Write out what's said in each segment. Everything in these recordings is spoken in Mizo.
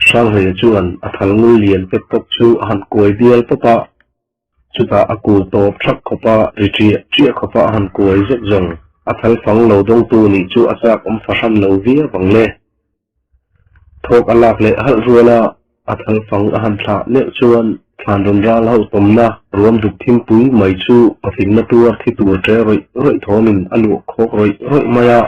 Hranghleia chuan a thal ngul lian pet pawp chu a han kuai bial pawp a, chutah a kul tawp thak khawp a, ri ṭiah ṭiah khawp a a han kuai zet zawng. A thal fang lo dawngtu nih chu a chak awm fahran lo viau ang le. Thawk a lak leh halh rual a, a thal fang a han thlah meuh chuan thlan rawn ral ho tawmna ruam duk thingpui mai chu pahlimna tuar thi tur ṭe rawih rawih thawmin a luah khawk rawih rawih mai a.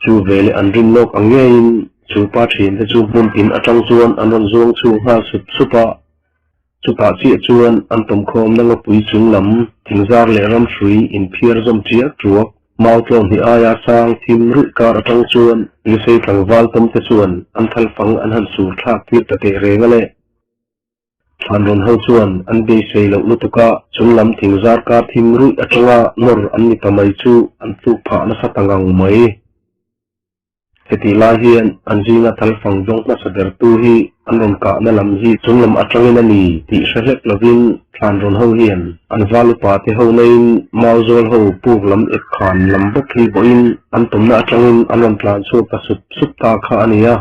Chu veleh an rin lawk ang ngeiin chu pa ṭhiante chu hmun tin aṭang chuan an rawn zuang chhung nghal sup sup a. Chutah chiah chuan an tawmkhawmna ngawpui chung lam thingzar leh ramhrui inphiar zawm ṭiak ṭuak mau tlawn hnih aia sang thim ruih kar aṭang chuan Lusei tlangval tawmte chuan an thalfang an han sur thlak tir ta teh reng a le. Thlan rawn ho chuan an beisei loh lutuk a, chung lam thingzar kar thim ruih aṭanga nawr an ni ta mai chu an tluk phah nasa ta ngang mai. Hetih lai hian an zinga thalfang zawng hmasa bertu hi an rawn kahna lam hi chung lam atangin a ni tih hre hlek lovin thlan rawn ho hian an val upa te ho naiin mau zawl ho puk lam ep khan lam bawk hi bawhin an tawmna atangin an rawn tlan chhuak ta sup sup ta kha a ni a.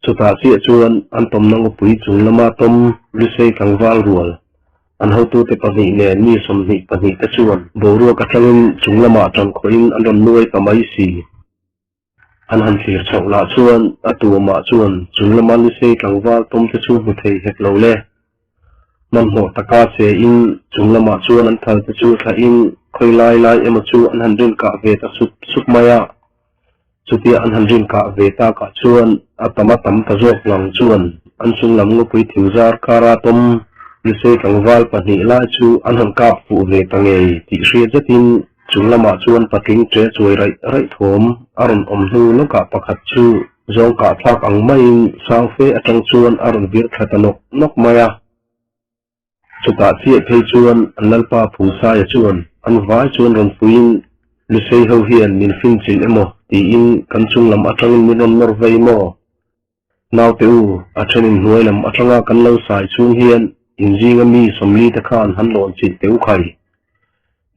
Chutah chiah chuan an tawmna ngawpui chung lama tawm Lusei tlangval rual an hotute pahnih nen mi 22 te chuan boruak atangin chung lamah ṭankhawhin an rawn nuai ta mai si. An han thlir chhoh lah chuan a tuamah chuan chung lama Lusei tlangval tawmte chu hmu thei hek lo le. Hmanhmawh taka che in chung lamah chuan an thal te chu thlahin khawi lai lai emaw chu an han rin kah ve ta sup sup mai a. Chutia an han rin kah ve takah chuan a tam a tam ta zawk ngang chuan an chung lam ngawpui thingzar kara tawm Lusei tlangval pahnih lai chu an han kap fuh ve ta ngei tih hriat zetin chung lamah chuan patling ṭe chuai raih raih thawm a rawn awm hnu lawkah pakhat chu zawng kah thlak ang maiin sang fe atang chuan a rawn vir thla ta nawk nawk mai a. Chutah chiah phei chuan an Lalpa Phungsaia chuan an vai chuan rawn puiin Lusei ho hian min finchilh emaw tiin kan chung lam atangin min rawn nawr vei maw? Naute u, a thenin hnuai lam atanga kan lo sai chhung hian inzinga mi 40 te khan han lawn chilh teh u khai.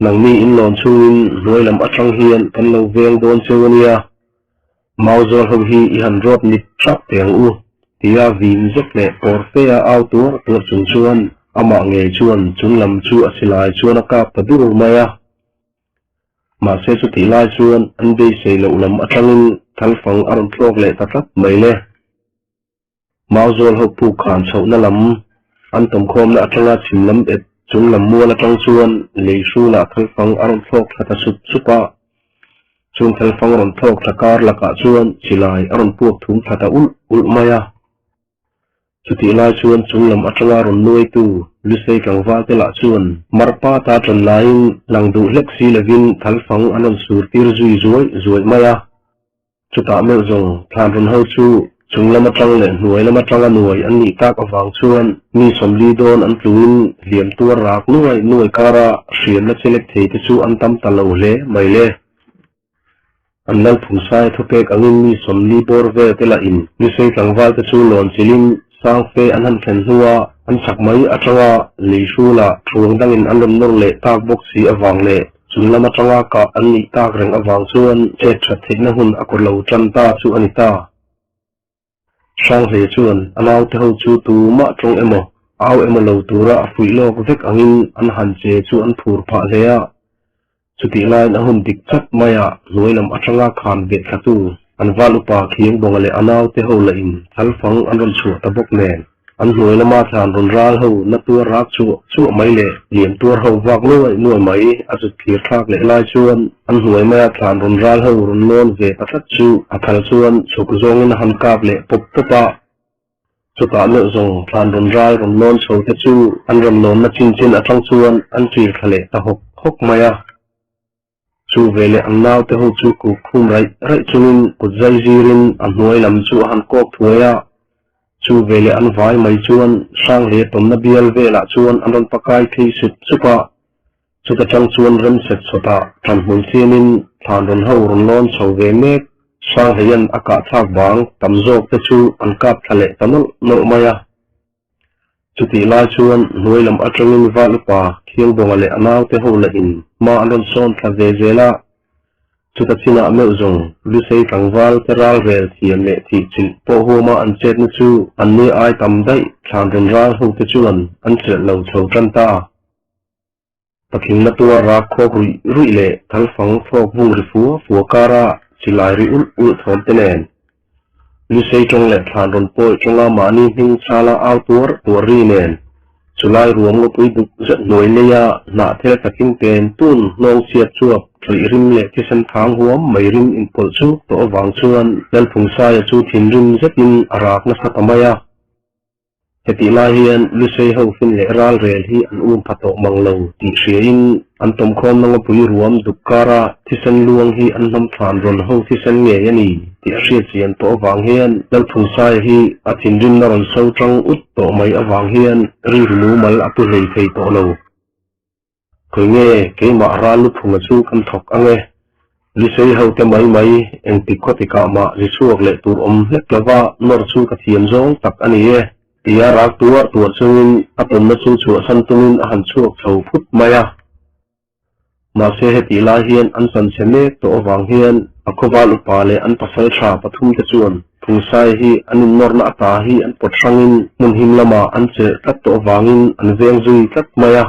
Nangni in lawn chhungin hnuai lam atang hian kan lo veng dawn cheu a nia. Mau zawl ho hi i han rawt mit thlap teh ang u, tia vin zet leh pawr fe a au tuar tuar chung chuan amah ngei chuan chung lam chu a silai chuan a kap ta dur mai a. Mahse chutih lai chuan an beisei loh lam atangin thalfang a rawn thlawk leh ta tlat mai le. Mau zawl ho puk khan chhohna lam an tawmkhawmna atanga chhim lam ep chung lam mual atang chuan lei hrulah thalfang a rawn thlawk thla ta sup sup a. Chung thalfang rawn thlawk thla kar lakah chuan silai a rawn puak thum thla ta ulh ulh mai a. Chutih lai chuan chung lam atanga rawn nuaitu Lusei tlangval te lah chuan marpa ta ṭan laiin lang duh hlek si lovin thalfang an rawn sur tir zui zuai zuai mai a. Chutah meuh zawng thlan rawn ho chu chung lam atang leh hnuai lam atanga nuai an nih tak avang chuan mi 40 dawn an tluin hliam tuar rak nuai nuai kara hriamna chelek thei te chu an tam ta lo hle mai le. An lal phungsaia thupek angin mi 40 bawr vel te lah in Lusei tlangval te chu lawn chilhin sang fe an han thlen hnua an chak mai atanga lei hrulah thuang dangin an rawn nawr leh tak bawk si avang leh Chung lam atanga kah an nih tak reng avang chuan chet that theihna hun a kaw lo tan ta chu a ni ta. Hranghle chuan a naute ho chu tumah tawng emaw, au emaw lo tura a fuih lawk vek angin an han che chu an phur phah hle a. Chutih laiin a hun dik chat maiah hnuai lam atanga khan veh thlatu an val upa Khiangbawnga leh a naute ho lahin thalfang an rawn chhuah ta bawk nen. An hnuai lama thlan rawn ral ho na tuar rak chuah chuah mai leh liam tuar ho vak nuai nuai mai a zut thlir thlak leh lai chuan an hnuai maia thlan rawn ral ho rawn lawn ve ta tlat chu a thal chuan chhuk zawngin a han kap leh pawp pawp a. Chutah meuh zawng thlan rawn ral rawn lawn chho te chu an rawn lawnna chin chin atang chuan an tir thla leh ta hawk hawk mai a. Chu veleh an naute ho chu kuk khum raih raih chungin kut zai zirin a hnuai lam chu a han kawk thuai a. Chu veleh an vai mai chuan Hranghle tawmna bial velah chuan an rawn pakai phei sup sup a. Chuta tang chuan remset chawtah ṭanhmun siamin thlan rawn ho rawn lawn chho ve mek. Hranghleian a kah thlak vang tam zawk te chu an kap thla leh ta nawlh nawlh mai a. Chutih lai chuan hnuai lam atangin val upa Khiangbawnga leh a naute ho lahin hma an rawn sawn thla ve zel a. Chuta chinah meuh zawng Lusei tlangval te ral rel thiam leh thih chilh pawh huama an chetna chu an ni ai tam daih thlan rawn ral ho te chuan an chelh lo chho tan ta. Patling tuar rak khawk ruih ruih leh thalfang thlawk vung ri fua fua kara silai ri ulh ulh thawm te nen Lusei tawng leh thlan rawn pawi tawnga mahni hming chala au tuar tuar ri nen chulai ruam ngawpui duk zet hnuai leia hnah thel tlakin pen tun hnawng chhiat chuap ṭawih rim leh thisen thang huam mai rim inpawlh chu tawh avang chuan Lalphungsaia chu thinrim zetin a rak nasa ta mai a. Hetih lai hian Lusei ho fin leh ral rel hi an um pha tawh mang lo tih hriain an tawmkhawmna ngawpui ruam duk kara thisen luang hi an hnam thlan rawn ho thisen ngei a ni tih a hriat chian tawh avang hian Lalphungsaia hi a thinrimna rawn so tang ut tawh mai avang hian rilru mumal a pu hlei thei tawh lo. Khawi nge keimah ral luphunga chu kan thawk ang e? Lusei hote mai mai engtik khaw tikah mah ri chhuak leh tur awm hlek lova nawr chu ka thiam zawng tak a ni e, tia rak tuar tuar chungin a tawnna chu chhuahsan tumin a han chhuak chho phut mai a. Mahse hetih lai hian an chanchhe mek tawh avang hian a khawval upa leh an pasal tha pathumte chuan Phungsai hi an innawrna ata hi an pawt hrangin hmun him lamah an chelh tlat tawh avangin an veng zui tlat mai a.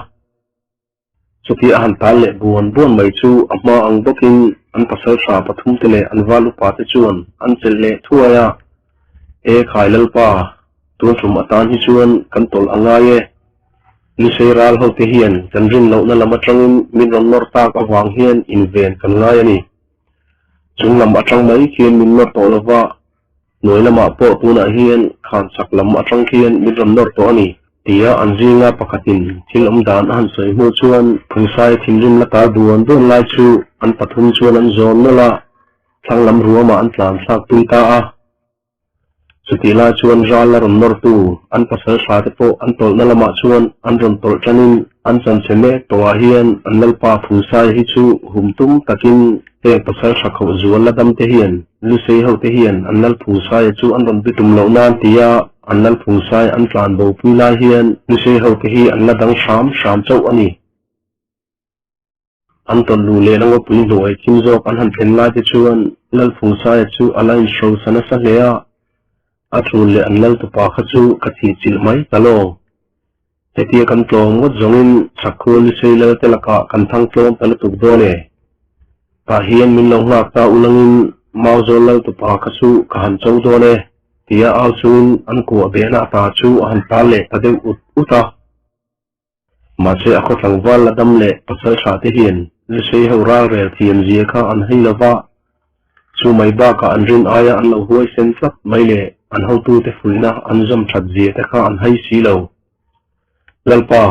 Chutia a han tal leh buan buan mai chu a hma ang bawkin an pasal tha pathumte leh an val upate chuan an chelh leh thuai a, E khai Lalpa, tun tum atan hi chuan kan tawlh a ngai e. Lusei ral hote hian kan rin lohna lam atangin min rawn nawr tak avang hian inven kan ngai a ni. Chung lam atang mai khian min nawr tawh lova, Hnuai lamah pawh tunah hian khan chak lam atang khian min rawn nawr tawh a ni, tia an zinga pakhatin thil awm dan a han sawi hnu chuan Phungsaia thinrim la tar duan duan lai chu an pathum chuan an zawn nawlh a, thlang lam ruamah an tlan thlak pui ta a. Chutih lai chuan ral la rawn nawrtu an pasal hra te pawh an tawlhna lamah chuan an rawn tawlh tanin an chanchhe mek tawhah hian an lalpa Phungsaia hi chu hum tum takin Heng pasal hra khauh zual la dam te hian Lusei ho te hian an lal phungsaia chu an rawn bitum loh nan tia an lal phungsai an tlan bo pui lai hian Lusei ho te hi an la dang hram hram chauh a ni. An tawlh luh leh langawpui hnuai thim zawk an han thlen lai te chuan lal phungsaia chu a la inhrosa nasa hle a, a tul leh an lal tupa kha chu ka thih chilh mai ta lo. Hetia kan tlawm ngawt zawngin Chakkhua Lusei lal te lakah kan thang tlawm ta lutuk dawn e. Tah hian min lo nghak ta ulangin Mauzawl lal tupa kha chu ka han cho dawn e, tia au chungin an kuah behna ata chu a han tal leh ta deuh ut ut a. Mahse a khaw tlangval la dam leh pasal tha te hian Lusei ho ral rel thiam zia kha an hei lova, Chu mai bakah an rin aia an lo huaisen tlat mai leh an hotute fuihna an zawm that zia te kha an hai si lo. Lalpa,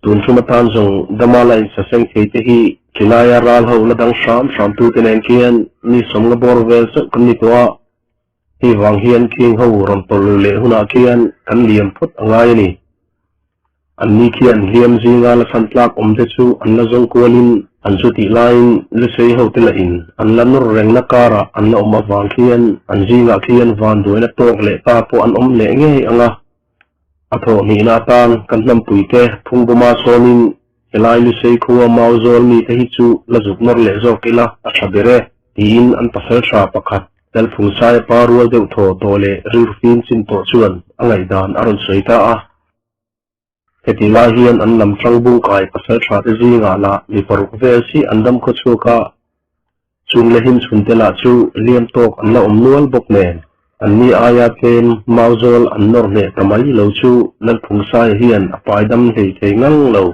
tun tum atan zawng dama la insaseng thei te hi Khilaia ral ho la dang hram hram tute nen khian mi sawmnga bawr vel chauh kan ni tawh a, hei vang hian khing ho rawn tawlh leh hunah khian kan liam phawt a ngai a ni. Anni khian hliam zinga la chhan tlak awm te chu an la zawng kualin an chu tih laiin Lusei hote lahin an la nawr rengna karah an la awm avang khian an zingah khian vanduaina tawk leh ta pawh an awm leh ngei ang a. A thawh hnihna atan kan hnampuite phungbawma sawnin helai Lusei khua Mauzawl mite hi chu la zuk nawr leh zawk ila a tha ber e tiin an pasaltha pakhat Lalphungsaia pa rual deuh thaw tawh leh rilru fim chin tawh chuan a ngaihdan a rawn sawi ta a. Heti lai hian an lam tang bungkai pasal tha te zingah lah mi paruk vel si an dam khaw chhuak a, chung le him chhun te lah chu liam tawk an la awm nual bawk nen, an ni aia tlem Mauzawl an nawr hneh ta mai lo chu Lalphungsaia hian a pai dam hlei thei ngang lo.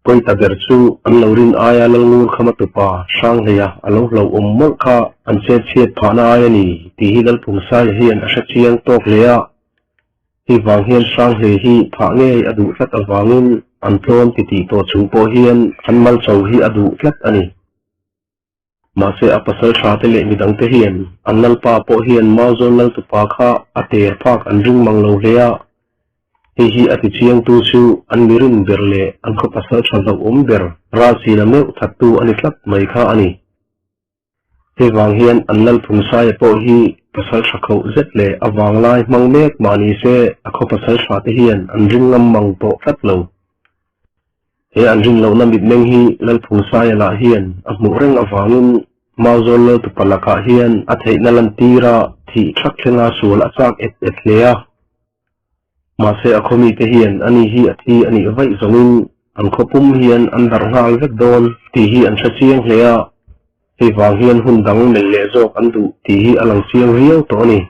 Pawita ber chu an lo rin aia Lalngur khama tupa Hranghleia a lo hlauhawm mawlh kha an chet chhiat phahna ai a ni tih hi Lalphungsaia hian a hre chiang tawk hle a. Hei vang hian Hranghlei hi phah ngei a duh tlat avangin an tlawm titih tawh chung pawh hian an mal cho hi a duh tlat a ni. Mahse a pasal tha te leh midang te hian an lalpa pawh hian Mauzawl laltupa kha a ter phak an ring mang lo hle a. Hei hi a ti chiangtu chu an mirin ber leh an khaw pasal tha hlauhawm ber Ralsina meuh thattu a ni tlat mai kha a ni. Hei vang hian an Lalphungsaia pawh hi pasal tha khauh zet leh a vanglai hmang mek mah ni se a khaw pasal tha te hian an ring ngam mang tawh tlat lo. He an rin lohna mitmeng hi Lalphungsaia lah hian a hmuh reng avangin Mauzawl Laltupa lakah hian a theihna lantir a, thih thak thlenga sual a chak et et hle a. Mahse a khaw mite hian ani hi a thi a nih vaih zawngin an khaw pum hian an darh nghal vek dawn tih hi an hre chiang hle a, hei vang hian hun dang melh leh zawk an duh tih hi a lang chiang viau tawh a ni.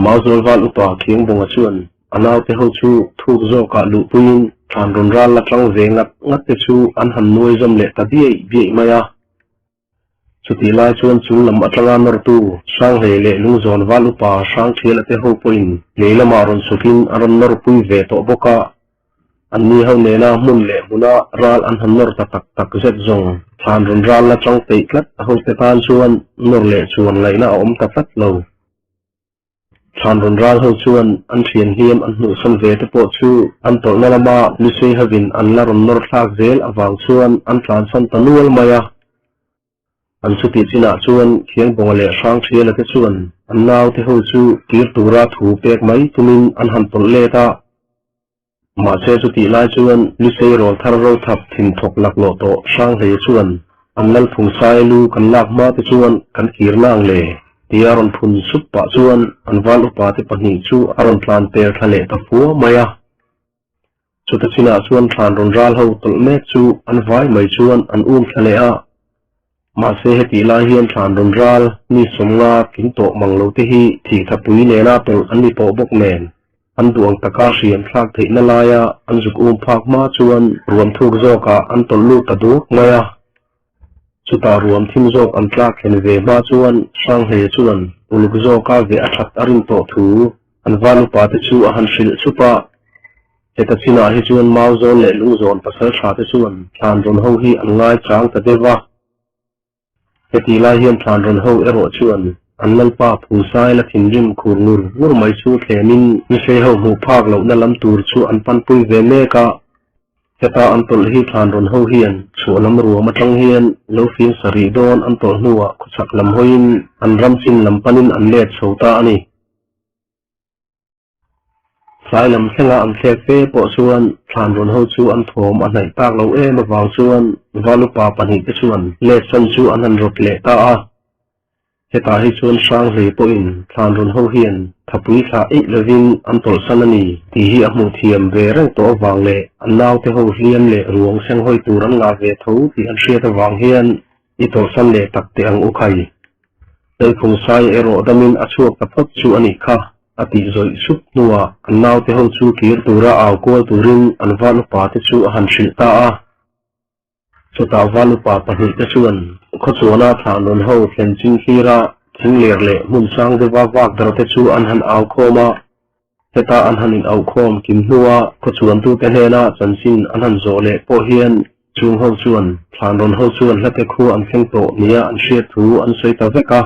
Mauzawl val upa Khiangbawnga chuan a naute ho chu thuk zawkah luhpuiin thlan rawn ral la tang ve ngat ngat te chu an han nuai zawm leh ta biaih biaih mai a. Chutih lai chuan chung lam atanga nawrtu Hranghlei leh Lungzawn val upa Hrangthiala te ho pawhin lei lamah rawn chhukin a rawn nawrpui ve tawh bawk a. Anni ho nena hmun leh hmuna ral an han nawr ta tak tak zet zawng thlan rawn ral la tang peih tlat a hote tan chuan nawr leh chuan ngaihna a awm ta tlat lo. Thlan rawn ral ho chuan an thian hliam an hmuhsan ve te pawh chu an tawlhna lama Lusei hovin an la rawn nawr thlak zel avang chuan an tlansan ta nual mai a. An chutih chinah chuan Khiangbawnga leh Hrangthiala te chuan an naute ho chu kir tura thu pek mai tumin an han tawlh let a. Mahse chutih lai chuan Lusei rawl thar ro thap thin thawk laklawh tawh Hranghlei chuan an Lalphung sai lu kan lak hma te chuan kan kir nang le tia rawn phun sup pah chuan an val upa te pahnih chu a rawn tlan per thla leh ta fua mai a. Chuta chinah chuan thlan rawn ral ho tawlh mek chu an vai mai chuan an um thla leh a. Mahse hetih lai hian thlan rawn ral mi sawmnga tling tawh mang lo te hi thihthapui nena tawlh an ni tawh bawk nen an duh ang taka hriam thlak theihna laia an zuk um phak hma chuan ruam thuk zawkah an tawlh lut ta duk mai a. Chutah ruam thim zawk an tlak thlen ve hma chuan Hranghlei chuan uluk zawka ve a that a rin tawh thu an van upa te chu a han hrilh chup a. Heta chinah hi chuan mau zawn leh lung zawn pasal tha te chuan thlan rawn ho hi an ngai chang ta deuh va. Hetih lai hian thlan rawn ho erawh chuan an lalpa Phungsai la thinrim khur ngur ngur mai chu thlemin Lusei ho hmuh phak lohna lam tur chu an panpui ve mek a. Heta an tawlh hi thlan rawn ho hian chhuah lam ruam atang hian lo fing sarih dawn an tawlh hnuah khawchhak lam hawiin an ram chin lam panin an let chho ta a ni. Tlai lam thlenga an thlek fe pawh chuan thlan rawn ho chu an thawm a hnaih tak lo em avang chuan Valupa pahnihte chuan let san chu an han rawt leh ta a. Hetah hi chuan Hranghlei pawhin thlan rawn ho hian thapui thlah eih lovin an tawlhsan a ni tih hi a hmuh thiam ve reng tawh avang leh an naute ho hliam leh ruang senghawi tur an ngah ve tho tih an hriat avang hian i tawlhsan leh tak teh ang u khai. Lalphung sai erawh damin a chhuak ta phawt chu a nih kha. A tih zawih sup hnuah an naute ho chu kir tura au kual turin an val upa te chu a han hrilh ta a. Chutah val upa pahnihte chuan khawchuana thlah nawn ho thlen chin hlira thing ler leh hmun sang deuha vak dar te chu an han au khawm a. Heta an han in auhkhawm kim hnua khawchuantute hnena chanchin an han zawh leh pawh hian chung ho chuan thlan rawn ho chuan hlate khu an thleng tawh nia an hriat thu an sawi ta vek a.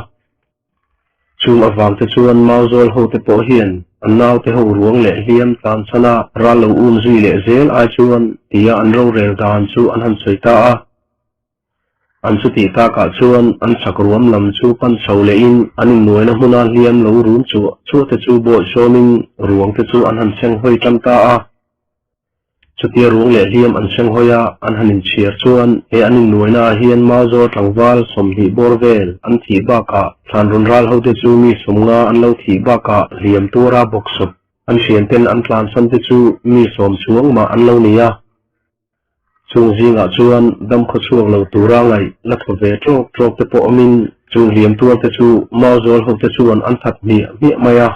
Chung avangte chuan Mauzawl hote pawh hian an naute ho ruang leh hliam tlan chhan a ral lo um zui leh zel ai chuan tia an rorel dan chu an han sawi ta a. An chutih takah chuan an chak ruam lam chu pan chho lehin an innuaina hmuna hliam lo rum chuah chuah te chu bawihsawmin ruang te chu an han seng hawi tan ta a. Chutia ruang leh hliam an seng hawi a, an han inchhiar chuan he an innuaina ah hian Mauzawl tlangval 20 bawr vel an thih bakah thlan rawn ral hote chu mi 50 an lo thih bakah hliam tuara bawksawp an thianten an tlansan te chu mi 10 chuang mah an lo ni a. Chung zingah chuan dam khaw chhuak lo tura ngaih la thaw ve tawk tawk te pawh awmin chung hliam tuar te chu Mauzawl hote chuan an that hmiah hmiah mai a.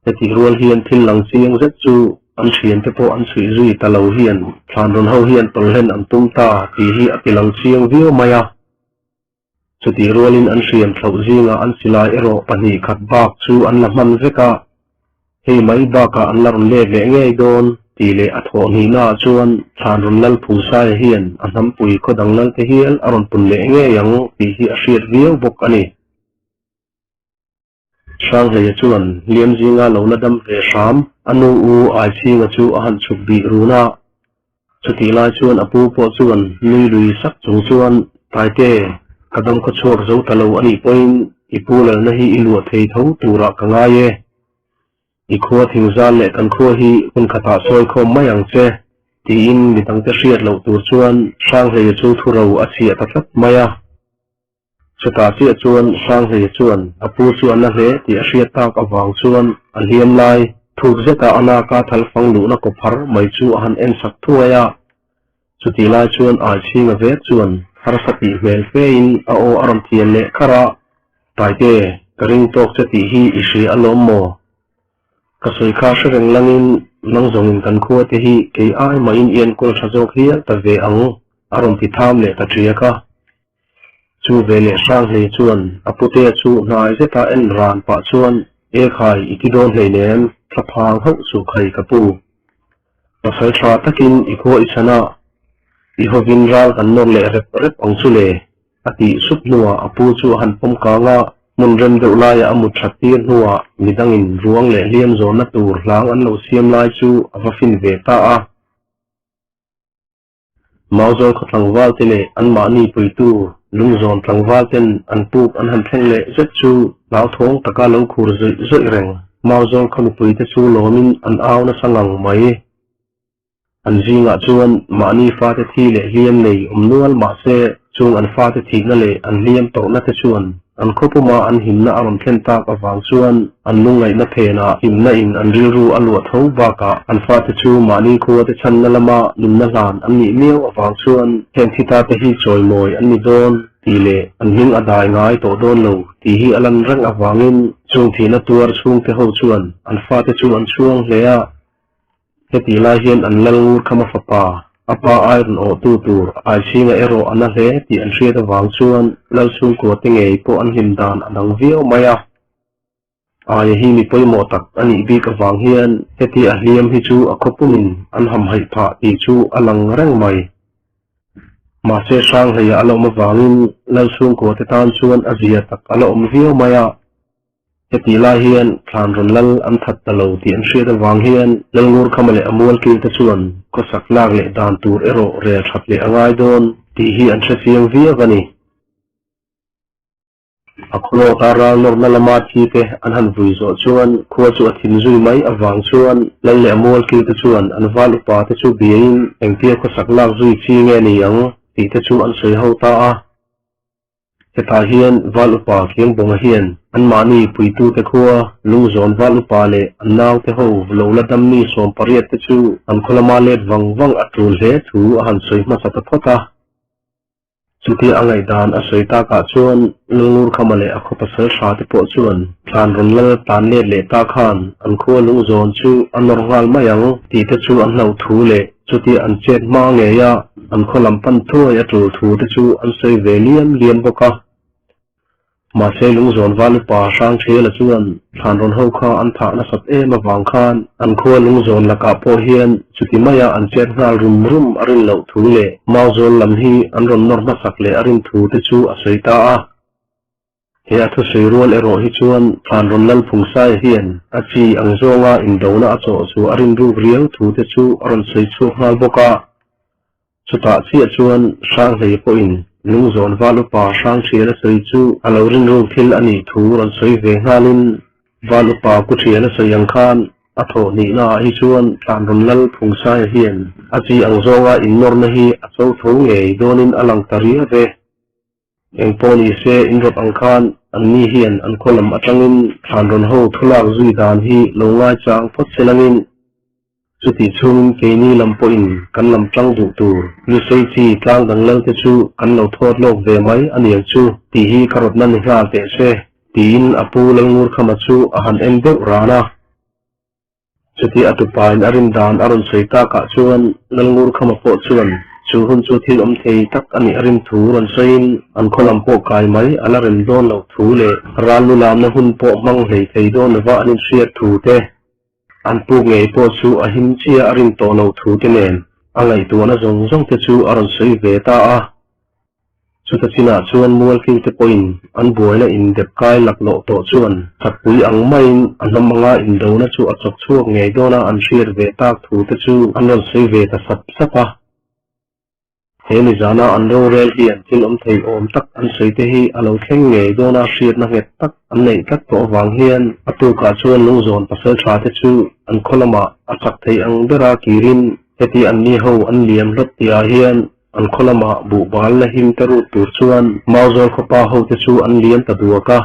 Hetih rual hian thil lang chiang zet chu an thiante pawh an chhuih zui ta lo hian thlan rawn ho hian tawlhlen an tum ta tih hi a ti lang chiang viau mai a. Chutih rualin an hriam thlauh zingah an silai erawh pahnih khat bak chu an la hman vek a, hei mai bakah an la rawn let leh ngei dawn tih leh a thawh hnihnaah chuan thlan rawn lal Phusaia hian a hnampui khaw dang lalte hial a rawn pun leh ngei ang tih hi a hriat viau bawk a ni. Hranghleia chuan hliam zinga lo la dam ve hram, a nu u Aichhinga chu a han chhuk bih run a. Chutih lai chuan a pu pawh chuan nui lui sak chung chuan, Taite, ka dam khaw chhuak zo ta lo a nih pawhin i pu lalna hi i luah thei tho turah ka ngai e. I khua thingzal leh kan khua hi hun khatah sawi khawm mai ang che, tiin midangte hriat loh tur chuan Hranghleia chu thuro a chhiah ta tlat mai a. Chutah chiah chuan Hranghleia chuan a pu chu a na hle tih a hriat tak avang chuan a hliam lai thuk zeta a naka thalfang luhna kawphar mai chu a han en sak thuai a. Chutih lai chuan Aichhinga vek chuan harsa tih hmel fein a aw a rawn thian leh kharh a, Taite, ka ring tawk che tih hi i hria alawm maw? Ka sawi kha hre reng langin nang zawngin kan khua te hi kei ai mahin i enkawl tha zawk hial ta ve ang a rawn ti tham leh ta ṭiak a. Chu ve leh Hranghei chuan a putea chu hnai zeta en ran pah chuan, E khai, i ti dawn hleinem, thla phang hauh suh khai ka pu. Pasal tha takin i khua i chhan a, i hovin ral kan nawr leh rep rep ang chu le, a tih sup hnuah a pu chu a han pawm kang a, hmun rem deuh laia a mut that tir hnuah midangin ruang leh hliam zawnna tur hlang an lo siam lai chu a va fin ve ta a. Mauzawl khaw tlangval te leh anmahni puitu lungzawn tlangval ten an puk an han thleng leh zet chu hlauthawng taka lo khur zawih zawih reng. Mauzawl khaw mipuite chu lawmin an au nasa ngang mai. An zingah chuan mahni fate thi leh hliam nei awm nual mahse chung an fate thihna leh an hliam tawrhna te chuan An khawpuma an himna a rawn thlen tak avang chuan an lungngaihna phenah himna in an rilru a luah tho bakah an fate chu mahni khuate chhanna lama nunna hlan an nih miau avang chuan heng thi tate hi chawimawi an ni dawn tih leh an hming a dai ngai tawh dawn lo tih hi a lan reng avangin chung thihna tuar chhungte ho chuan an fate chu an chhuang hle a. Hetih lai hian an lal ngur khama fapa, a pa ai rawn awhtu tur Aichhinga erawh a na hle tih an hriat avang chuan lal chhungkua te ngei pawh an hlim dan a dang viau mai a. Aia hi mi pawimawh tak a nih bik avang hian heti a hliam hi chu a khawpumin an hamhaih phah tih chu a lang reng mai. Mahse Hranghleia a la awm avangin lal chhungkua te tan chuan a zia tak a la awm viau mai a. Hetih lai hian thlan rawn lal an that ta lo tih an hriat avang hian Lalngurkhama leh a mualkil te chuan khawsak lak leh dan tur erawh rel that leh a ngai dawn tih hi an hre chiang viau a ni. A khawlawta ral nawrna lama thi te an han vui zawh chuan khua chu a thin zui mai avang chuan lal leh a mualkil te chuan an val upa te chu biain engtia khawsak lak zui chi nge ni ang tih te chu an sawi ho ta a. Hetah hian Val Upa Kiangbawnga hian anmahni puitute khua Lungzawn Val Upa leh an naute ho lo la dammi 18 te chu an khaw lama let vang vang a tul hle thu a han sawi hmasa ta phawt a. Chutia a ngaihdan a sawi takah chuan Lungurkhama leh a khaw pasal hra te pawh chuan thlan rawn lal tlan let leh ta khan an khua Lungzawn chu a nawr nghal mai ang tih te chu an hlauh thu leh Chutia an chet hma ngei a, an khaw lam pan thuai a tul thu te chu an sawi ve liam liam bawk a. Mahse Lungzawn val upa Hrangthela chuan thlan rawn ho kha an thah nasat em avang khan an khua Lungzawn lakah pawh hian chuti maia an chet nghal rum rum a rin loh thu leh Mauzawl lam hi an rawn nawr hmasak leh a rin thu te chu a sawi ta a. He a thusawi rual erawh hi chuan thlan rawn lal Phungsaia hian a chi ang zawnga indona a chawh chu a rinruk riau thu te chu a rawn sawi chhuak nghal bawk a. Chutah chiah chuan Hranghlei pawhin Lungzawn Val Upa Hrangthiala sawi chu a lo rinruk thil a nih thu rawn sawi ve nghalin Val Upa Kuthiala sawi ang khan a thawh hnihnaah hi chuan thlan rawn lal Phungsaia hian a chi ang zawnga innawrna hi a cho tho ngei dawnin a lang ta riau e. Eng pawh ni se, in rawt ang khan anni hian an khaw lam atangin thlan rawn ho thulak zui dan hi lo ngaichang phawt se langin, chutih chhungin keini lam pawhin kan lam tang duh tur Lusei chi tlang dang lal te chu kan lo thawt lawk ve mai a niang chu tih hi ka rawtna ni nghal teh se, tiin a pu Lalngurkhama chu a han en deuh ran a. Chuti a tupain a rin dan a rawn sawi takah chuan Lalngurkhama pawh chuan chu hun chu thil awm thei tak a nih a rin thu rawn sawiin an khaw lam pawh kai mai a la rem dawn loh thu leh ral lu lamna hun pawh hmang hlei thei dawn lova an inhriat thu te, an puk ngei pawh chu a him chiah a rin tawh loh thu te nen a ngaihtuahna zawng zawng te chu a rawn sawi ve ta a. Chuta chinah chuan mualkil te pawhin an buaina indep kai laklawh tawh chuan thatpui ang maiin a hnam anga indona chu a chawk chhuak ngei dawna an hriat ve tak thu te chu an rawn sawi ve ta sap sap a. He nizana an rorel hian thil awm thei awm tak an sawi te hi a lo thleng ngei dawna hriatna nghet tak an neih tlat tawh avang hian a tukah chuan lungzawn pasal tha te chu an khaw lamah a chak thei ang bera kirin heti an ni ho an liam hlawt tihah hian an khaw lamah buhbal la him te rut tur chuan Mauzawl khawpa ho te chu an liam ta duak a.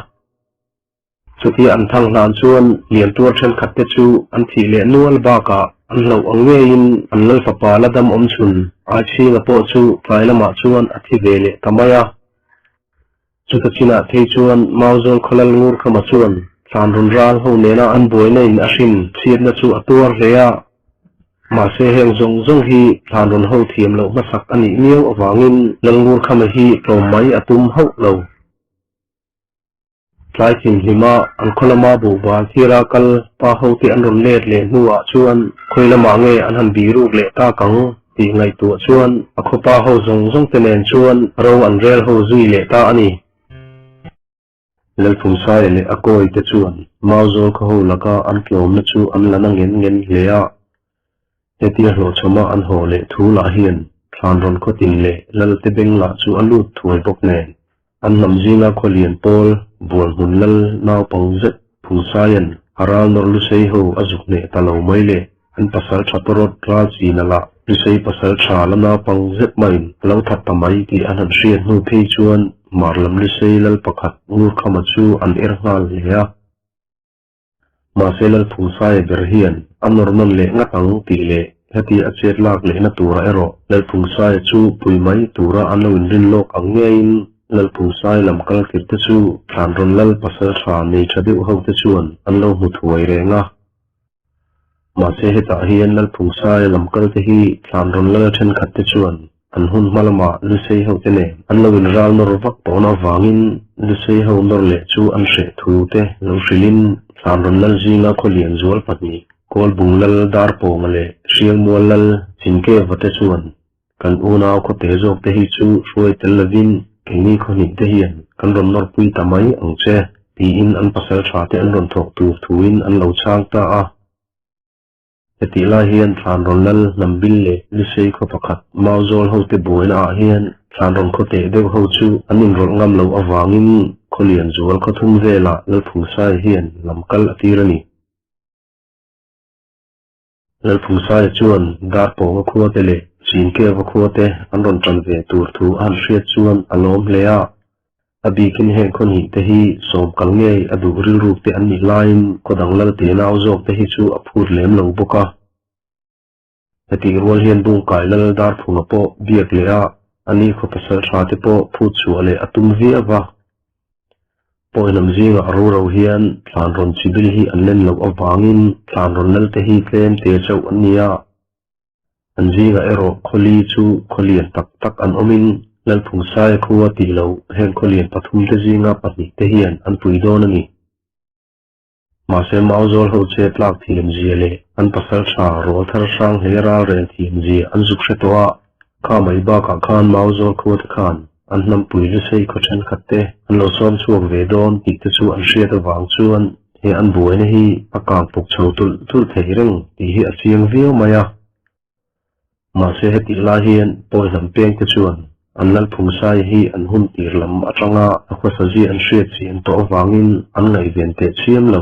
Chutia an thang hlan chuan liantuar thenkhat te chu an thih leh nual bakah an hlauh ang ngeiin an lal fapa la dam awm chhun Aichhinga pawh chu tlai lamah chuan a thi ve leh ta mai a. Chuta chinah phei chuan Mauzawl khawlal Ngurkhama chuan Thlanrawn ral ho nena an buaina in a hrin chhiatna chu a tuar hle a. Mahse heng zawng zawng hi Thlanrawn ho thiam loh hmasak a nih miau avangin Lal Ngurkhama hi tlawm mai a tum hauh lo. Tlai thinhlima an khaw lama buhbal thira kal pa hote an rawn let leh hnuah chuan khawi lamah nge an han bih ruk leh tak ang tih ngaihtuah chuan a khaw pa ho zawng zawng te nen chuan ro an rel ho zui leh ta a ni. Lalphungsaia leh a kawi te chuan Mauzawl khaw ho laka an tlawmna chu an la na ngen ngen hle a. Hetia hlawhchhawma an haw leh thu lah hian Thlanrawn khawtin leh Lalte beng lah chu a lut thuai bawk nen. An hnam zinga khawlian pawl Bualhmun Lal naupang zet Phungsaia'n a ral nawr Lusei ho a zuk hneh ta lo mai le, an pasal tha tawrawt ral china lah Lusei pasal tha la naupang zet maiin a lo that ta mai tih an han hriat hnu phei chuan Hmar lam Lusei Lal pakhat Ngurkhama chu an er nghal hle a. Mahse Lalphungsaia ber hian a nawr nawn leh ngat ang tih leh heti a chet lak lehna tura erawh Lalphungsaia chu pui mai tura an lo inrin lawk ang ngeiin Lalphungsaia lam kal tir te chu Thlanrawn Lal pasal tha nei tha deuh ho te chuan an lo hmu thuai reng a. Mahse hetah hian Lalphungsaia lam kal te hi Thlanrawn Lal thenkhat te chuan An hun hma lamah Lusei hote nen an lo inral nawr vak tawhna avangin Lusei ho nawr leh chu an hreh thu te lo hrilhin Thlanrawn Lal zinga khawlian zual pahnih, Kawlbung Lal Darpawnga leh Hriangmual Lal Chinkeva te chuan kan unau khawte zawk te hi chu hruai tel lovin keini khawhnih te hian kan rawn nawrpui ta mai ang che tiin an pasal tha te an rawn thawk tur thuin an lo chhang ta a. Hetih lai hian Thlanrawn Lal Hnambil leh Lusei khaw pakhat Mauzawl hote buaina ah hian Thlanrawn khaw teh deuh ho chu an inrawlh ngam loh avangin Khawlian zual khaw thum velah Lalphungsaia hian lam kal a tir a ni. Lalphungsaia chuan Darpawnga khua te leh Chinkeva khua te an rawn tan ve tur thu a han hriat chuan a lawm hle a. A bikin heng khaw hnih te hi sawm kal ngei a duh rilruk te an nih laiin khaw dang lal te nau zawk te hi chu a phut lem lo bawk a. Hetih rual hian Bungkai lal Darphunga pawh biak leh a, a ni khaw pasal tha te pawh phut chhuah leh a tum viau va. Pawihnam zingah roro hian Thlanrawn chibil hi an len loh avangin Thlanrawn lal te hi tlem te chauh an ni a. An zingah erawh khawli chu khawlian tak tak an awmin Lalphungsaia khua tih loh heng khawlian pathumte zinga pahnihte hian an pui dawn a ni. Mahse Mauzawl ho che tlak thiam zia leh an pasal tha rawl thar hrang hle ralrel thiam zia an zuk hre tawh a, kha mai bakah khan Mauzawl khuate khan an hnampui lusei khaw thenkhat te an lo sawm chhuak ve dawn tih te chu an hriat avang chuan he an buaina hi a kang puk chho tulh tulh thei reng tih hi a chiang viau mai a. Mahse hetih lai hian pawi hnam peng te chuan an Lalphungsai hi an hun tir lam atanga a khawsa zia an hriat chian tawh avangin an ngaihven teh chiam lo.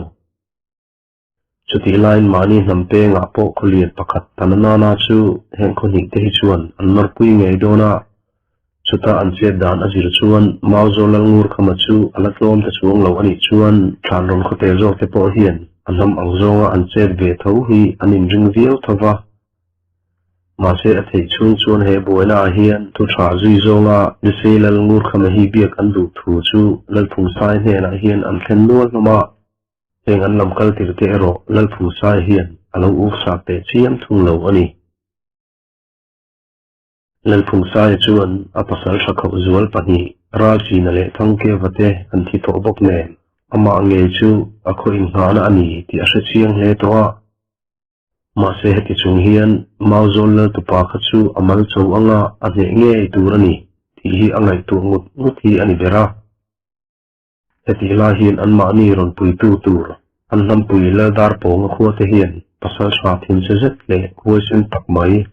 Chutih laiin mahni hnam pengah pawh khawlian pakhat Tananana chu heng khaw hnih te hi chuan an nawrpui ngei dawn a, chuta an chet dan a zir chuan Mauzawl Lalngurkhama chu a la tlawm ta chuang lo a nih chuan Thlanrawn khawte zawk te pawh hian a hnam ang zawnga an chet ve tho hi an inring viau tho va. Mahse a theih chhung chuan he buaina ah hian thu tha zui zawnga Lusei Lalngurkhama hi biak an duh thu chu Lalphungsai hnenah hian an thlen nual hlawm a. Heng an lam kal tir te erawh Lalphungsai hian a lo uk sak teh chiam thung lo a ni. Lalphungsaia chuan a pasal tha khauh zual pahnih Ralchina leh Thangkeva te an thi tawh bawk nen amah ngei chu a khaw inngahna a ni tih a hre chiang hle tawh a. Mahse heti chung hian Mauzawl Laltupa kha chu a mal cho anga a hneh ngei tur a ni tih hi a ngaihtuah ngut ngut hi a ni ber a. Hetih lai hian anmahni rawn puitu tur an hnampui Lal Darpawnga khuate hian pasal tha thinchhe zet leh huaisen tak mai.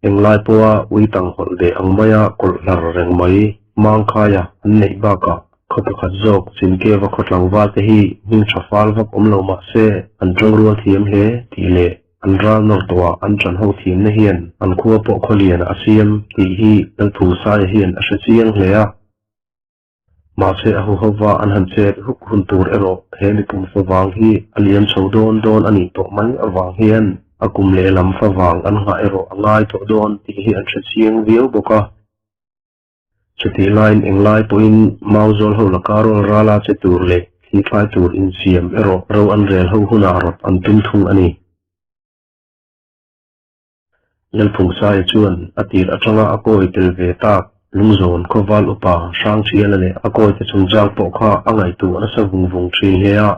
Englai pawha ui tang hawlh ve ang maia kawlh hlar reng mai Mangkhaia an neih bakah khaw pakhat zawk Chinkeva khaw tlangval te hi hming tha fal vak awm lo mah se an tawngrual thiam hle tih leh an ral nawr tawhah an ṭan ho thiamna hian an khua pawh khaw lianah a siam tih hi Lalphungsaia hian a hre chiang hle a. Mahse a huhova an han chet huk hun tur erawh he mikum favang hi a liam chho dawn dawn a nih tawh mai avang hian a kum lehlam favang an nghah erawh a ngai tawh dawn tih hi an hre chiang viau bawk a. Chutih laiin englai pawhin Mauzawl ho laka rawl rala che tur leh thli thlai tur insiam erawh ro an rel ho hunah rawt an tum thung a ni. Lalphungsaia chuan a tir atanga a kawi tel ve tak Lungzawn khawval upa Hrangthiala leh a kawite chungchang pawh kha a ngaihtuah nasa vung vung thin hle a.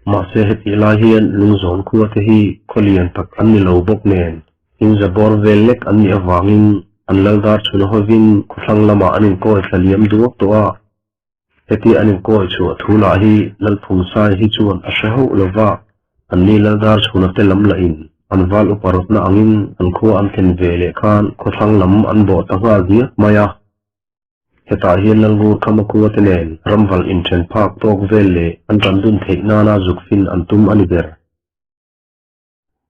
Mahse hetih lai hian Lungzawn khua te hi khaw lian tak an ni lo bawk nen in za bawr vel lek an nih avangin an laldar chhun hovin khawthlang lamah an inkawi thla liam duak tawh a. Heti an inkawi chhuah thu lah hi Lalphungsai hi chuan a hre hauh lo va, anni Laldar chhuna te lam lahin an val upa rawtna angin an khua an thlen ve leh khan khawthlang lam an bawh ta nghal diak mai a. Hetah hian Lalngur Khama khua te nen ramval inthen phak tawk vel leh an tan dun theih nana zuk fin an tum a ni ber.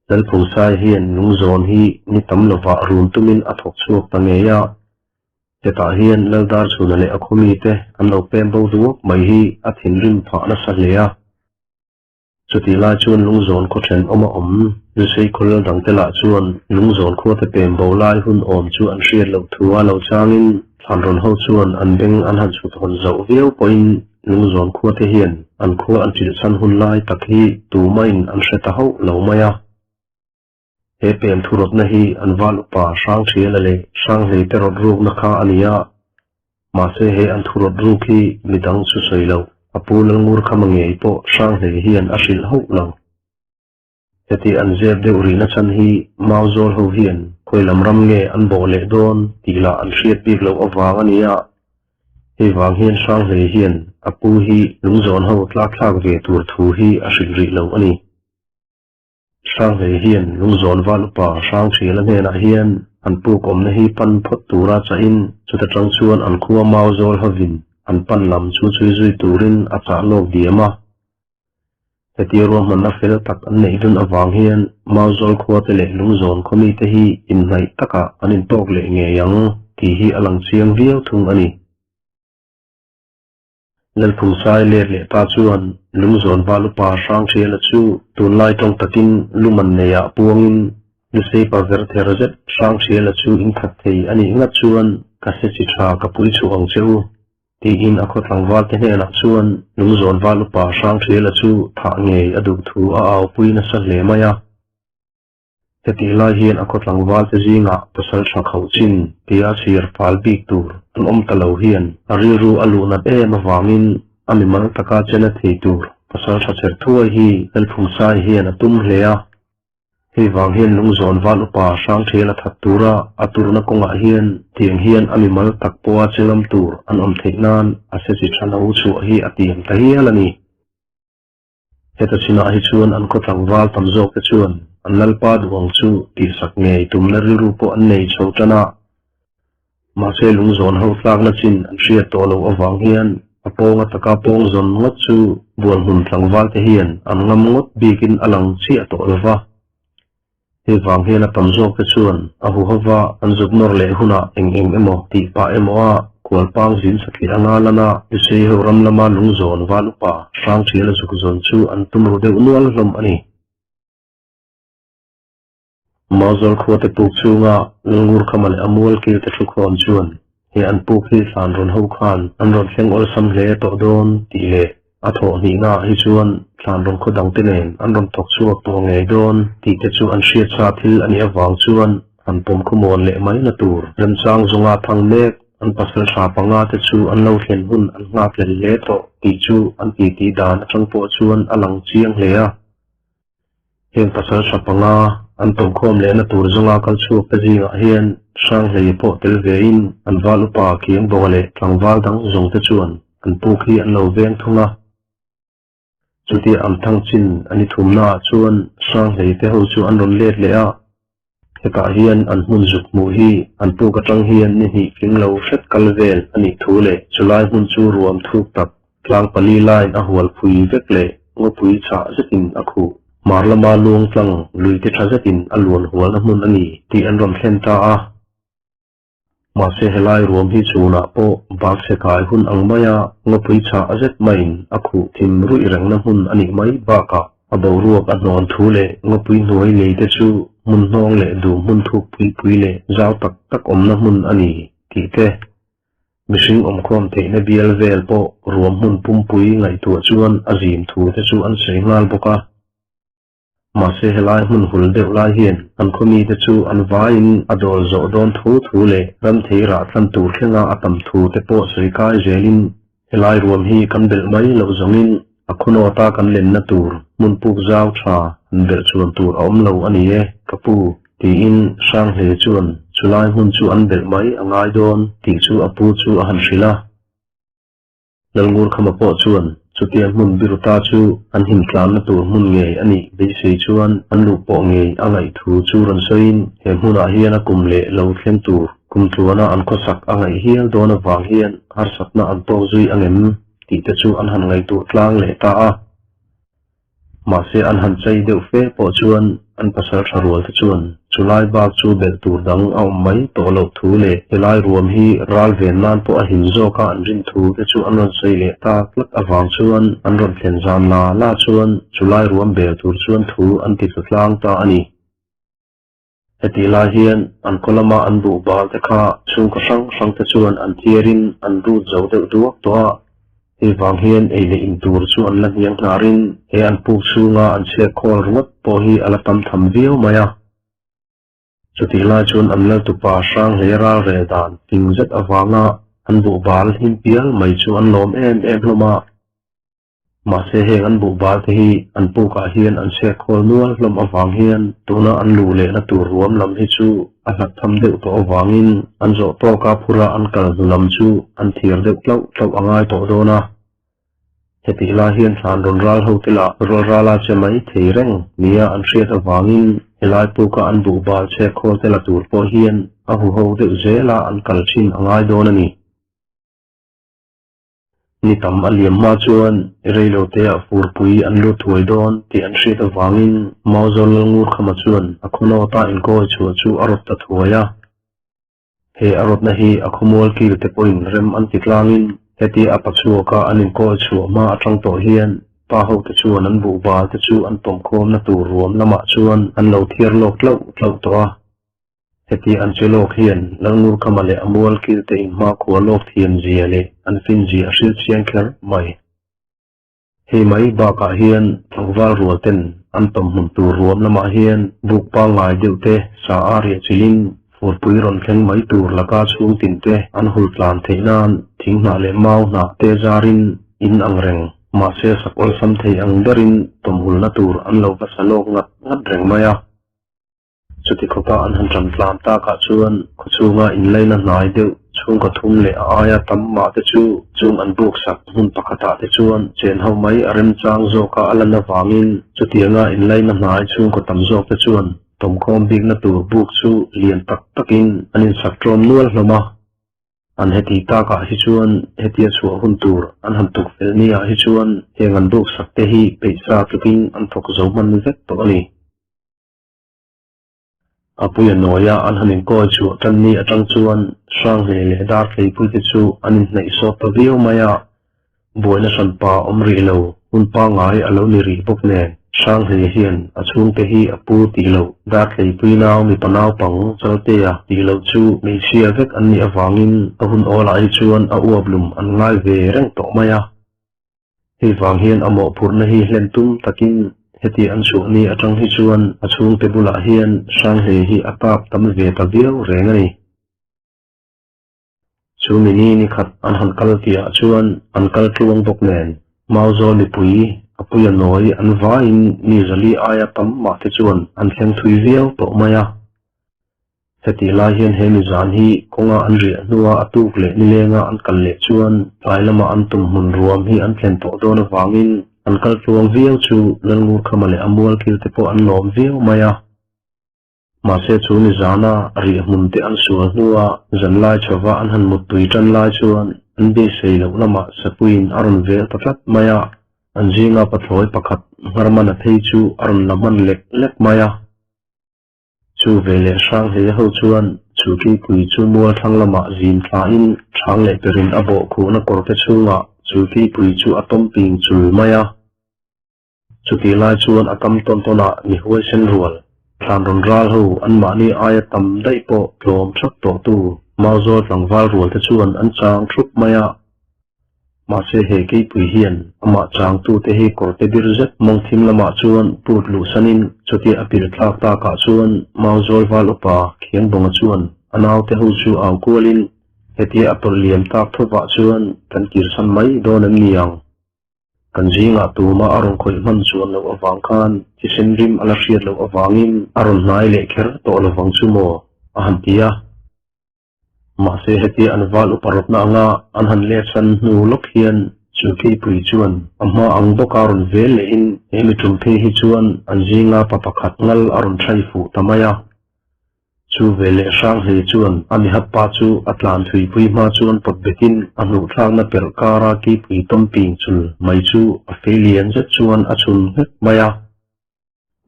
Lalphungsai hian lungzawn hi ni tam lovah run tumin a thawk chhuak ta ngei a. Hetah hian Laldarchhuna leh a khawmite an lo pem bo duak mai hi a thinrim phah nasa hle a. Chutih lai chuan lungzawn khaw thenawm a awm Lusei khaw lal dangte lah chuan lungzawn khuate pem bo lai hun awm chu an hriat loh thu a lo changin Thlanrawn ho chuan an beng an han chhut hawn zoh viau pawhin Lungzawn khuate hian an khua an ṭilhsan hun lai tak hi tumahin an hre ta hauh lo mai a. He pem thurawtna hi an val upa Hrangṭhiala leh Hranghleite rawt rukna kha a ni a, mahse he an thurawt ruk hi midang chu sawi loh, a pu Lalngurkhama ngei pawh Hranghlei hian a hrilh hauh lo. Heti an zep deuh rihna chhan hi Mauzawl ho hian khawi lam ram nge an bawh leh dawn tih lah an hriat bik loh avang a ni a. Hei vang hian Hranghlei hian a pu hi lungzawn ho tlak thlak ve tur thu hi a hrilh rih lo a ni. Hranghlei hian lungzawn val upa Hrangthiala hnenah hian an puk awmna hi pan phawt tura chahin chuta tang chuan an khua Mauzawl hovin an pan lam chu chhui zui turin a chah lawk diam a. Hetia ruahmanna fel tak an neih dun avang hian Mauzawl khuate leh Lungzawn khaw mite hi inhnaih takah an intawk leh ngei ang tih hi a lang chiang viau thung a ni. Lalphungsai let leh ta chuan Lungzawn val upa Hrangthiala chu tunlai tawng takin luman neiah puangin Luseipa ver ther zet Hrangthiala chu inkhat thei a nih ngat chuan ka hre chi tha ka pui chhuah ang che u. Tiin a khaw tlangvalte hnenah chuan Lungzawn val upa Hrangthiala chu thah ngei a duh thu a aupui nasa hle mai a. Hetih lai hian a khaw tlangvalte zingah pasal tha khauh chin tia chhir fal bik tur an awm ta lo hian a rilru a luh nat em avangin a mimal taka chena thei tur pasal tha cher thuai hi Lalphungsai hian a tum hle a. Hei vang hian Lungzawn val upa Hrangthial a that tura a turna kawngah hian tiang hian a mimal tak pawha che ngam tur an awm theih nan a se chi tha lo chhuah hi a tiam ta hial a ni. Heta chinah hi chuan an khaw tlangval tam zawk te chuan an lalpa duh ang chu tihsak ngei tumna rilru pawh an nei chho tan a. Mahse lungzawn ho tlakna chin an hriat tawh loh avang hian a pawnga taka pawng zawn ngawt chu bualhmun tlangval te hian an ngam ngawt bikin a lang chiah tawh lo va. Hei vang hian a tam zawk te chuan a huhova an zuk nawr leh hunah eng eng emaw tih pah emaw a kualpang zin satliah anga lana Lusei ho ram lama lungzawn val upa Hrangthiala zuk zawn chu an tum ru deuh nual hlawm a ni. Mauzawl khuate puk chhunga Lalngurkhama leh a mual kilte thukhawm chuan he an puk hi hlan rawn ho khan an rawn thleng awlsam hle tawh dawn tih leh a thawh hnihnaah hi chuan thlan rawn khaw dangte nen an rawn thawk chhuak tawh ngei dawn tih te chu an hriat sa thil a nih avang chuan han pawm khawmuan leh mai na tur remchang zawnga thang mek an pasal tha panga te chu an lo thlen hun an nghak hlel hle tawh tih chu an titi dan atang pawh chuan a lang chiang hle a. Heng pasal tha panga an tawhkhawm lehna tur zawnga kal chhuak te zingah hian Hranghlei pawh tel vein an val upa Kiangbawnga leh tlangval dang zawng te chuan an puk hi an lo veng thung a. Chutia an thang chin an i thumnaah chuan Hranghlei te ho chu an rawn let leh a. Hetah hian an hmun zuk hmuh hi an puk atang hian ni hnih tling lo hret kal vel a nih thu leh chulai hmun chu ruam thuk tak tlang pali laiin a hual phui vek leh ngawpui chhah zetin a khuh. Hmar lama luang tlang lui te tha zetin a luan hualna hmun a ni tih an rawn thlen ta a. Mahse helai ruam hi chhunah pawh bakchhe kai hun ang maia ngawpui chhah zet maiin a khuh thim ruih rengna hmun a nih mai bakah a boruak a hnawn thu leh ngawpui hnuai lei te chu hmun hnawng leh dum hmun thuk pui pui leh zau tak tak awmna hmun a ni tih te, mihring awmkhawm theihna bial vel pawh ruam hmun pumpui ngaihtuah chuan a zim thu te chu an sawi nghal bawk a. Mahse helai hmun hul deuh lai hian an khaw mite chu an vaiin a dawl zawh dawn thu thu leh ram thei rah tlan tur thlenga a tam thu te pawh sawi kai zelin helai ruam hi kan belh mai loh zawngin a khawnawta kan lenna tur hmun puk zau tha han belh chuan tur a awm lo a ni e ka pu tiin Hranghle chuan chulai hmun chu an belh mai a ngai dawn tih chu a pu chu a han hrilh a. Lalngurkhama pawh chuan chutia hmun biruta chu an himtlanna tur hmun ngei a nih beisei chuan an luh pawh ngei a ngaih thu chu rawn sawiin he hmunah hian a kum leh lo thleng tur kum tluana an khawsak a ngaih hial dawn avang hian harsatna an tawk zui angem tih te chu an han ngaihtuah tlang leh ta a. Mahse an han chei deuh fe pawh chuan an pasal tha rual te chuan chulai bak chu belh tur dang a awm mai tawh loh thu leh helai ruam hi ral ven nan pawh a him zawk a an rin thu te chu an rawn sawi leh ta tlat avang chuan an rawn thlen zan la la chuan chulai ruam bel tur chuan thu an ti tlu tlang ta a ni. Hetih lai hian an khaw lama an buh bal te kha chhungkaw hrang hrang te chuan an thiarin an rut zo deuh duak tawh a, hei vang hian ei leh in tur chu an la hniang hnarin he an puk chhunga an chhiat khawl ringawt pawh hi a la tam tham viau mai a. Chutih lai chuan an laltupa hrang hle ral rel dan fing zet avanga an buh bal him pial mai chu an lawm em em hlawm a. Mahse heng an buh bal te hi an pukah hian an chhiat khawl nual hlawm avang hian tuna an luh lehna tur ruam lam hi chu a hlat tham deuh tawh avangin an zawh tawka phura an kal hnu lam chu an thiar deuh tlauh tlauh a ngai tawh dawn a. Hetih lai hian thlan rawn ral ho te lah rual rala che mai thei reng nia an hriat avangin helai puka an buh bal chhiat khawl te la tur pawh hian a huho deuh zela an kal thin a ngai dawn a ni. Ni tam a liam hma chuan reiloteah furpui an lut thuai dawn tih an hriat avangin Mauzawl Lalngurkhama chuan a khawnawta inkawi chhuah chu a rawt ta thuai a. He a rawtna hi a khawmual kil te pawhin rem an ti tlangin hetia a pachhuaka an inkawi chhuah hma atang tawh hian pa hote chuan an buhbal te chu an tawmkhawmna tur ruam lamah chuan an lo thiar lawk tlauh tlauh tawh a. Heti an che lawk hian Lalngurkhama leh a mual kilte inhmakhua lawk thiam zia leh an fin zia a hrilh chiang kher mai. Hei mai bakah hian tlangval rual ten an tawm hmun tur ruam lamah hian buk pangngai deuh te sa a riah chilhin furpui rawn thleng mai tur laka chhung tin te an hul tlan theih nan thing hnah leh mau hnah te zarin in ang reng mahse sak awlsam thei ang berin tawmhulna tur an lo va sa lawk ngat ngat reng mai a. Chuti khawpa an han ṭam tlam takah chuan khawchhunga inlaina hnai deuh chhungkaw thum leh a aia tam mah te chu chung an buk sak hmun pakhatah te chuan chen ho mai a remchang zawka a lan avangin chutianga inlaina hnai chhungkaw tam zawk te chuan tawmkhawm bikna tur buk chu lian tak takin an insak ṭawm nual hlawm a. An heti takah hi chuan hetia chhuah hun tur an han tuk fel niah hi chuan heng an buk sak te hi peihsa tlukin an thawk zo hman vek tawh a ni. A puia nawia an han inkawi chhuah tan ni atang chuan Hranghne leh Dartleipuite chu an inhnaih sawt ta viau mai a, buaina hranpa awm rih lo, hun pangngai a lo ni rih bawk nen. Hranghne hian a chhungte hi a pu tih loh, Dartleipui nau mipa naupang Chaltea tih loh chu hmeichhia vek an nih avangin a hun awlah hi chuan a uap lum an ngai ve reng tawh mai a. Hei vang hian a mawhphurhna hi hlen tum takin heti an chhuah ni atang hi chuan a chhungte bulah hian Hranghei hi a tap tam ve ta viau reng a ni. Chu mi ni ni khat an han kal tihah chuan an kal tluang bawk nen Mauzawl mipui a puia nawi an vaiin mi zali aia tam mah te chuan an thleng thui viau tawh mai a. Hetih lai hian he mizan hi kawnga an riah hnua a tuk leh nilenga an kal leh chuan tlai lama an tum hmun ruam hi an thlen tawh dawn avangin an kal tluang viau chu Lalngurkhama leh a mualkil te pawh an lawm viau mai a. Mahse chu nizana riahhmun te an sual hnua zanlai chhova an han muttui tan lai chuan an beisei loh lamah Sapuiin a rawn vel ta tlat mai a, an zinga pathlawi pakhat Ngharmana phei chu a rawn la hman lek lek mai a. Chu veleh Hranghleia ho chuan chu keipui chu mual thlang lamah zin thlain hrang leh perin a bawh khuhna kawrte chhungah chu keipui chu a tawm ping chul mai a. Chutih lai chuan a kam tawn tawnah mi huaisen rual, thlan rawn ral ho anmahni aia tam daih pawh tlawm thap tawhtu Mauzawl tlangval rualte chuan an chang thup mai a. Mahse he keipui hian amah changtute hi kawrte bir zet mawng thim lamah chuan put luhsanin chutia a pil thlak takah chuan Mauzawl val upa Khiangbawnga chuan a naute ho chu au kualin hetia a tawlh liam tak thovah chuan kan kirsan mai dawn em ni ang? Kan zingah tuma a rawn khawih hman chuan loh avang khan thisen rim a la hriat loh avangin a rawn hnai leh kher tawh lovang chu maw? a han ti a. Mahse hetia an val upa rawtna anga an han let san hnu lawk hian chu keipui chuan a hma ang bawka rawn vel lehin he mi tum phei hi chuan an zinga pa pakhat ngal a rawn thai fuh ta mai a. Chu veleh Hranghlei chuan a mihap pa chu a tlan thuipui hma chuan pawt betin a hnuhthlakna perh kara keipui tawm ping chul mai chu a fei lian zet chuan a chhun nghek mai a.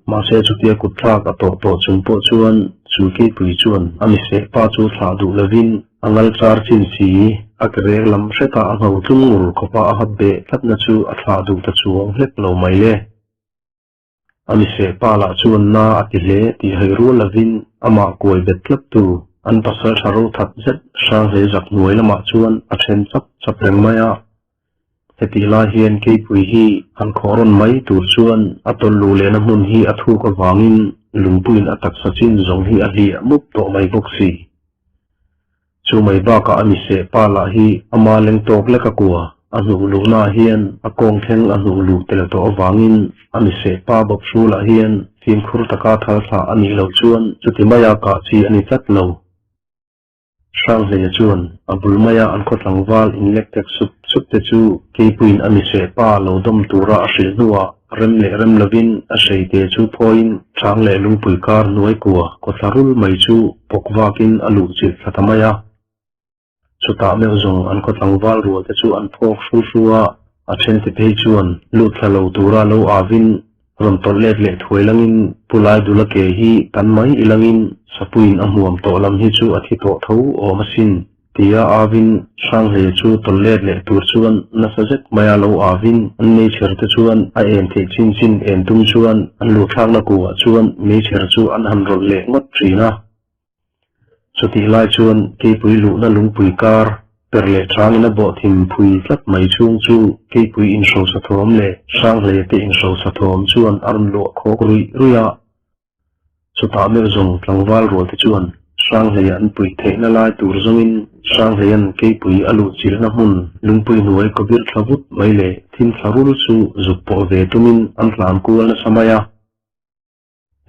Mahse chutia kutthlak a tawh tawh chung pawh chuan chu keipui chuan a miseh pa chu thlah duh lovin a ngal char chin si a ke reng lam hreta a ngho tlung ngur khawpa a hap beh tlatna chu a thlah duh ta chuang hlek lo mai le. A miseh pa lah chuan na a ti hle tih hai rual lovin amah kuai bet tlat tu an pasal tha ro that zet Hranghlei zak hnuai lamah chuan a then chap chap reng mai a. Hetih lai hian keipui hi han khawh rawn mai tur chuan a tawlh luh lehna hmun hi a thuk avangin lungpuiin a taksa chin zawng hi a hliah mup tawh mai bawk si. Chu mai bakah a miseh pa lah hi ama leng tawk lek a kua a hnuh luhnaah hian a kawng thleng a hnuh luh tel tawh avangin a miseh pa bawp hrulah hian fimkhur taka thal thlah a nih loh chuan chuti maia kah chi a ni tlat lo. Hranghleia chuan a bul maia an khaw tlangval inlek tek sup sup te chu keipuiin a miseh pa lo dawm tura a hrilh hnuah rem leh rem lovin a hreite chu phawiin hrang leh lungpui kar hnuai kua kawthla rul mai chu pawk vakin a luh chilh thla ta mai a. Chutah meuh zawng an khaw tlangval rual te chu an phawk hru hru a, a thente phei chuan lut thla lo tura lo avin Rawn tawlh let leh thuai langin Pu Laidula ke hi tan mai i langin Sapuiin a hmuam tawh lam hi chu a thi tawh tho awm asin tia avin Hranghleia chu tawlh let leh tur chuan nasa zet maia lo avin an meichher te chuan a en theih chin chin en tum chuan an luhthlakna kuah chuan meichher chu an han rawlh leh ngawt thin a. Chutih lai chuan keipui luhna lungpui kar per leh changin a bawh thim phui tlat mai chhung chu keipui inhrosa thawm leh Hranghleia te inhrosa thawm chuan a rawn luah khawk ruih ruih a. Chutah meuh zawng tlangval rual te chuan Hranghleia an puih theihna lai tur zawngin Hranghleia'n keipui a luh chilhna hmun lungpui hnuai kawbir thla vut mai leh thim thla rul chu zuk pawh ve tumin an tlan kual nasa mai a.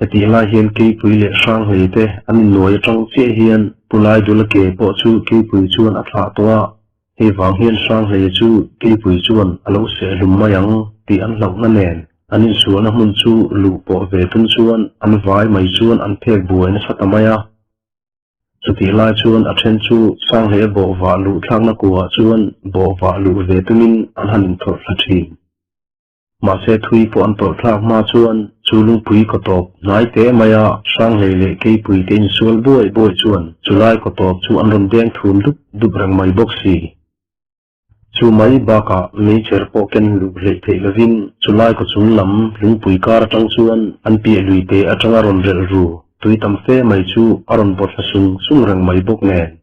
Hetih lai hian Keipui leh Hranghlei te an innuai atang chiah hian Pu Laidula ke pawh chu Keipui chuan a thlah tawh a, hei vang hian Hranghleia chu Keipui chuan a lo seh hlum mai ang tih an hlauhna nen an insualna hmun chu luh pawh ve tum chuan an vai mai chuan an phek buai nasa ta mai a. Chutih lai chuan a then chu Sanghleia bawhvah luh thlakna kuah chuan bawhvah luh ve tumin an han inthawlh thla thin. Mahse thui pawh an tawlh thlak hma chuan chu lungpui kaw tawp hnai teh mai a, Hranghei leh Keipui te insual buai buai chuan chulai kaw tawp chu an rawn deng thum dup dup reng mai bawk si. Chu mai bakah meichher pawh ken luh hleih theih lovin chulai kaw chung lam lungpui kar atang chuan an piah lui teh atanga rawn relh ru tui tam fe mai chu a rawn bawt thla sung sung reng mai bawk nen.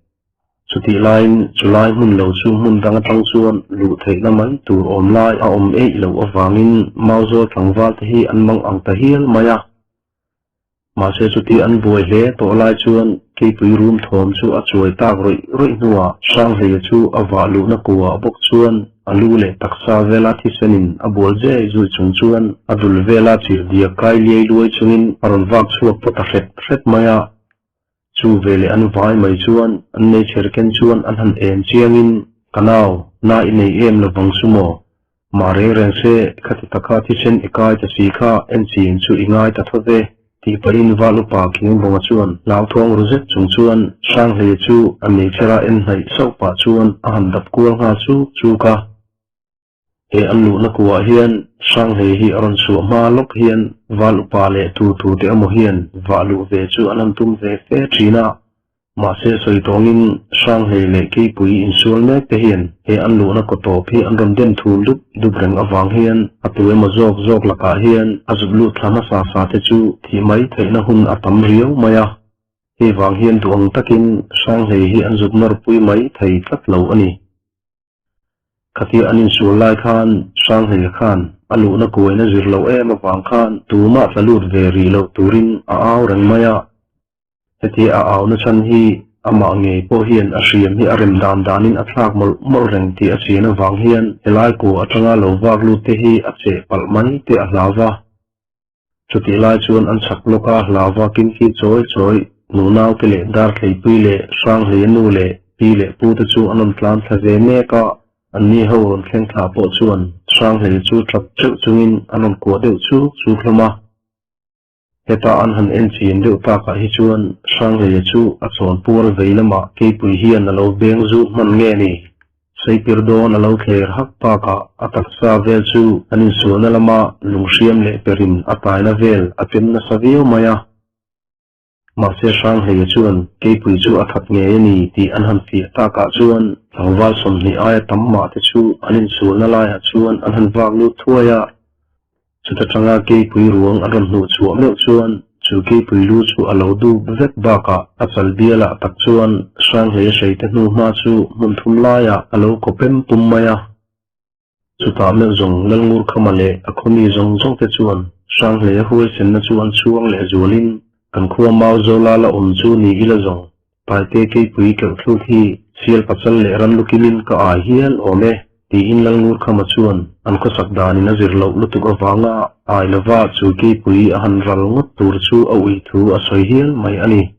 Chutih laiin chulai hmun lo chu hmun dang atang chuan luh theihna mai tur awm lai a awm eih loh avangin Mauzawl tlangval te hi an mang ang ta hial mai a. Mahse chuti an buai hle tawh lai chuan keipui rum thawm chu a chuai tak rawih rawih hnuah Hranghleia chu a vah luhna kuah bawk chuan a lu leh taksa vela thisenin a bual zeh zuih chung chuan a dul vela chirhdiak kai liai luai chungin a rawn vak chhuak pawt ta hret hret mai a. Chu veleh an vai mai chuan an meichher ken chuan an han en chiangin, Ka nau, na i nei em lovang chu maw? Mah reng reng se, khati taka thisen i kai ta si kha en chin chu i ngai ta tho ve, Tih pahin Val upa Kingbawnga chuan hlauthawng ru zet chung chuan Hranghleia chu a meichher a en hnaih sauh pah chuan a han dap kual nghal chuk chuk a. He an luhna kuah hian Hranghlei hi a rawn chhuah hma lawk hian Val upa leh tu tu te emaw hian vah luh ve chu an han tum ve fe thin a. Mahse sawi tawngin Hranghlei leh Keipui insual mek te hian he an luhna kaw tawp hi an rawn den thul dup dup reng avang hian a tu emaw zawk zawk lakah hian a zut lut thla hmasa sa te chu thih mai theihna hun a tam riau mai a. Hei vang hian duh ang takin Hranghlei hi an zut nawrpui mai thei tlat lo a ni. Khatia an insual lai khan Hranghleia khan a luhna kuaina zir loh em avang khan tumah tla lut ve rih loh turin a au reng mai a. Hetia a auna chhan hi amah ngei pawh hian a hriam hi a rem dan danin a thlak mawlh mawlh reng tih a chian avang hian helai kua atanga lo vak lut te hi a cheh palh mai te a hlau va. Chutih lai chuan an chhak lawk a, hlauva kimki chawi chawi nunaute leh Darthleipui leh Hranghleia nu leh pi leh pu te chu an rawn tlan thla ve mek a, anni ho rawn thleng thla pawh chuan Hranghleia chu tap teuh chungin an rawn kuah deuh chuk chuk hlawm a. Heta an han en chian deuh takah hi chuan Hranghleia chu a chawn puar vei lamah keipui hian a lo beng zut hman nge ni? Saipir dawn a lo thler hak bakah a taksa vel chu an insualna lama lunghriam leh perin a taina vel a chem nasa viau mai a. Mahse Hranghleia chuan keipui chu a that ngei a ni tih an han fiah takah chuan tlangval 20 aia tam mah te chu an insualna laiah chuan an han vak lut thuai a. Chuta tanga keipui ruang an rawn hnuh chhuah meuh chuan chu keipui lu chu a lo dup vek bakah a chal bialah tak chuan Hranghleia hreite hnu hma chu hmun thum laiah a lo kaw pem pum mai a. Chutah meuh zawng Lalngurkhama leh a khawmi zawng zawng te chuan Hranghleia huaisenna chu an chhuang leh zualin kan khua Mau Zola la awm chu ni ila zawng Paite keipui keuh thluk hi sial pachal leh ran lukimin ka ai hial awm e, tiin Lalngurkhama chuan an khawsak danin a zir loh lutuk avanga ai lova chu keipui a han ral ngawt tur chu a ui thu a sawi hial mai a ni.